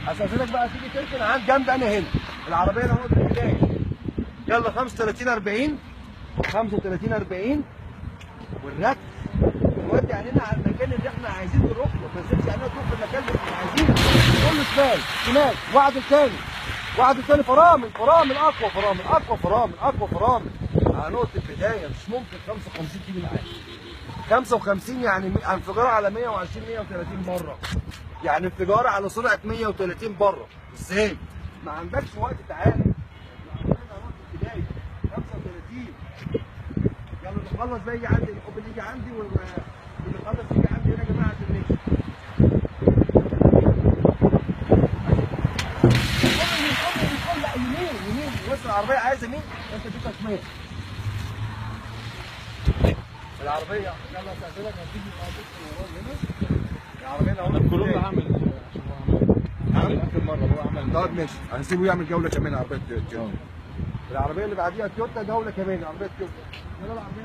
استاذنك بقى تيجي تركن عند جنب انا هنا. العربية اهو في البداية. يلا 35 40 35 40 والركن نودي عينينا على المكان اللي احنا عايزين نروح له، ما نسيبش عينينا تروح في المكان اللي احنا عايزينه. كله شمال شمال، وعد الثاني وعد الثاني، فرامل فرامل اقوى فرامل اقوى فرامل اقوى فرامل على نقطة البداية. مش ممكن 55 تيجي معايا 55، يعني انفجار على 120 130 مرة، يعني انفجار على سرعة 130 بره. ازاي؟ ما عندكش وقت. تعالى العربية على نقطة البداية 35. يلا اللي خلص بقى يجي عندي، الحب اللي يجي عندي واللي خلص يجي عندي هنا يا جماعة عشان نمشي. لا يمين يمين، بص العربية عايزه يمين، انت اديتها شمال. العربية يلا استاذنك هتيجي هنا. العربية اهو كلهم عامل عامل اخر مرة هو عمل. طب ماشي هنسيبه يعمل جولة كمان. عربية تويوتا، العربية اللي بعديها تويوتا جولة كمان. عربية تويوتا يلا العربية.